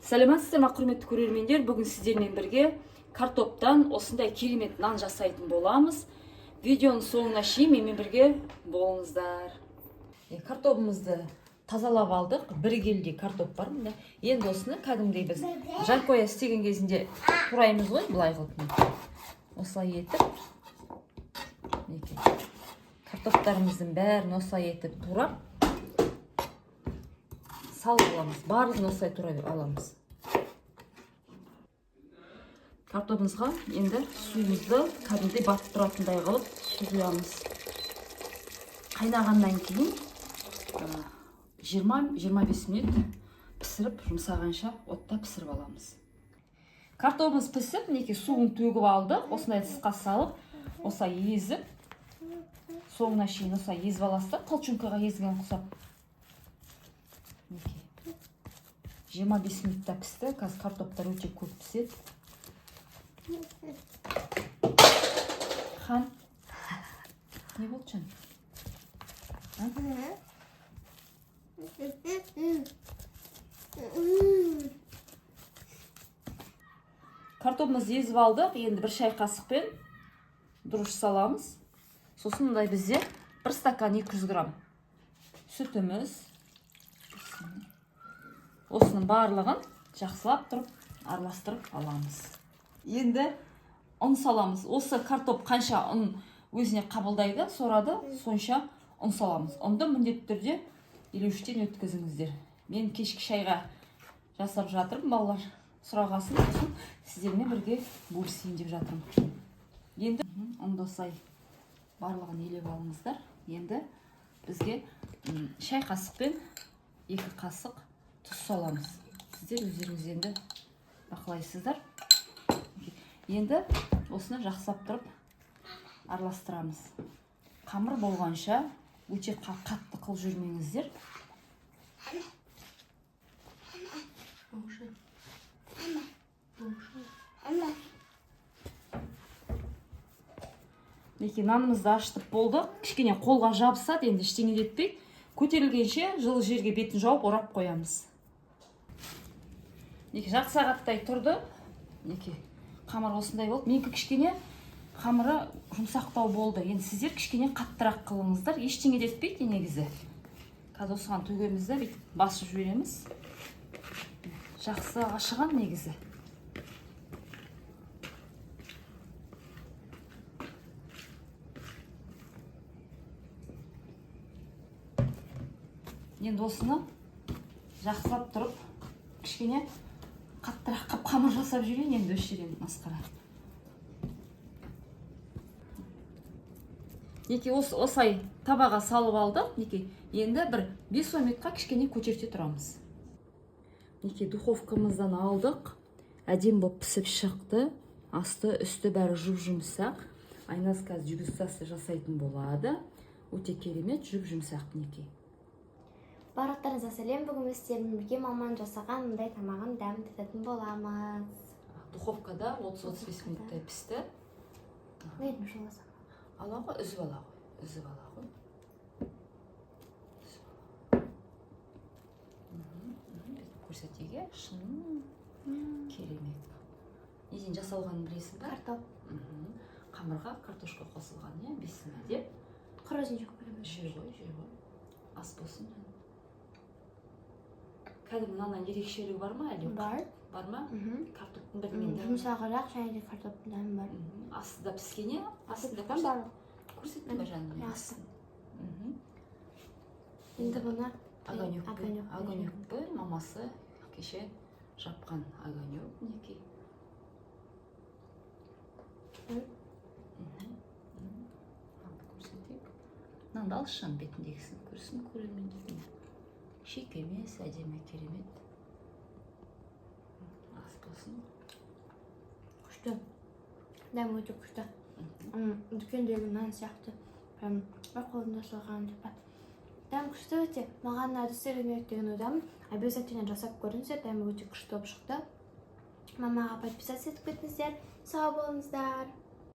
Сәлеметсіздер ме, құрметті көрермендер? Бүгін сіздермен бірге картоптан осындай керемет нан жасайтын боламыз. Видеоның соңына шейін менімен бірге болыңыздар. Картобымызды тазалап алдық. Бір келідей картоп бар мында. Енді осыны кәдімгідей біз жаркое істеген кезінде тураймыз ғой, былай қылып, міне. Осылай етіп, мінекей, картоптарымыздың бәрін осылай етіп турап салып аламыз. Барлығын осылай турап аламыз. Картобымызға енді суымызды кәдімгідей батып тұратындай қылып су құямыз. Қайнағаннан кейін 20-25 минут пісіріп, жұмсағанша отта пісіріп аламыз. Картобымыз пісіп, мінекей, суын төгіп алдық. Осындай ыдысқа салып, осылай езіп, соңына шейін осылай езіп аласыздар, толченкаға езген құсап. Мінекей, 25 минутта пісті. Қазір картоптар өте көп піседі. Хан, не болды, жаным? А? Картобымызды езіп алдық. Енді бір шай қасықпен дрожж саламыз. Сосын мындай бізде бір стакан 200 грамм сүтіміз. Осының барлығын жақсылап тұрып араластырып аламыз. Енді ұн саламыз. Осы картоп қанша ұн өзіне қабылдайды, сорады, сонша ұн саламыз. Ұнды міндетті түрде елеуіштен өткізіңіздер. Мен кешкі шайға жасап жатырмын, балалар сұрағасын, сосын сіздермен бірге бөлісейін деп жатырмын. Енді ұнды осылай барлығын елеп алыңыздар. Енді бізге шай қасықпен 2 қасық тұз саламыз. Сіздер өздеріңіз енді бақылайсыздар. Енді осыны жақсылап тұрып араластырамыз. Қамыр болғанша өте қатты қылып жүрмеңіздер. Мінекей, нанымызды ашытып болдық. Кішкене қолға жабысады, енді ештеңе етпейді. Көтерілгенше жылы жерге бетін жауып орап қоямыз. Мінекей, жарты сағаттай тұрды. Мінекей, қамыр осындай болды. Менікі кішкене қамыры жұмсақтау болды. Енді сіздер кішкене қаттырақ қылыңыздар. Ештеңе де етпейді негізі. Қазір осыған төгеміз де бүйтіп басып жібереміз. Жақсы ашыған негізі. Енді осыны жақсылап тұрып кішкене қаттырақ қып қамыр жасап жіберейін енді осы жерден масқара. Мінекей, осылай табаға салып алдық. Мінекей, енді бір 5-10 минутқа кішкене көтерте тұрамыз. Мінекей, духовкамыздан алдық. Әдемі болып пісіп шықты. Асты, үсті бәрі жұп-жұмсақ. Айназ қазір дегустация жасайтын болады. Өте керемет, жұп-жұмсақ мінекей. Барлықтарыңызға сәлем. Бүгін біз сіздермен бірге маманың жасаған мындай тамағын дәмін тататын боламыз. Духовкада 30-35 минуттай пісті. Мен жоласам. Ала ғой, үзіп ала ғой. Үзіп ала ғой. Үзіп ала. Бүйтіп көрсетейік, иә? Шын керемет. Неден жасалғанын білесің бе? Картоп. Қамырға картошка қосылған, иә? Бесіме деп. Құр өзін жеп көремін. Жей ғой, жей ғой. Ас болсын. Кәдімгі наннан ерекшелігі бар ма әлде? Бар. Бар ма? Картоптың бірдеңе дәмі. Жұмсағырақ және де картоптың дәмі бар. Астында піскен, иә? Астында Піскен көрсет. барлық. Көрсеттің бе, жаным? Иә, Астын. Енді бұны Огонек. Огонек. Огонекті мамасы кеше жапқан огонек мінекей. Нанды көрсетейік. Нанды алшы, жан, бетіндегісін көрсін көрермендер. Шикі емес, әдемі, керемет. Ас болсын. Күшті. Дәмі өте күшті. Дүкендегі нан сияқты. Прям бір қолында жасалған типа. Дәм күшті өте. Маған ұнады, сіздерге ұнайды деген ойдамын. Обязательно жасап көріңіздер. Дәмі өте күшті болып шықты. Мамаға подписаться етіп кетіңіздер. Сау болыңыздар.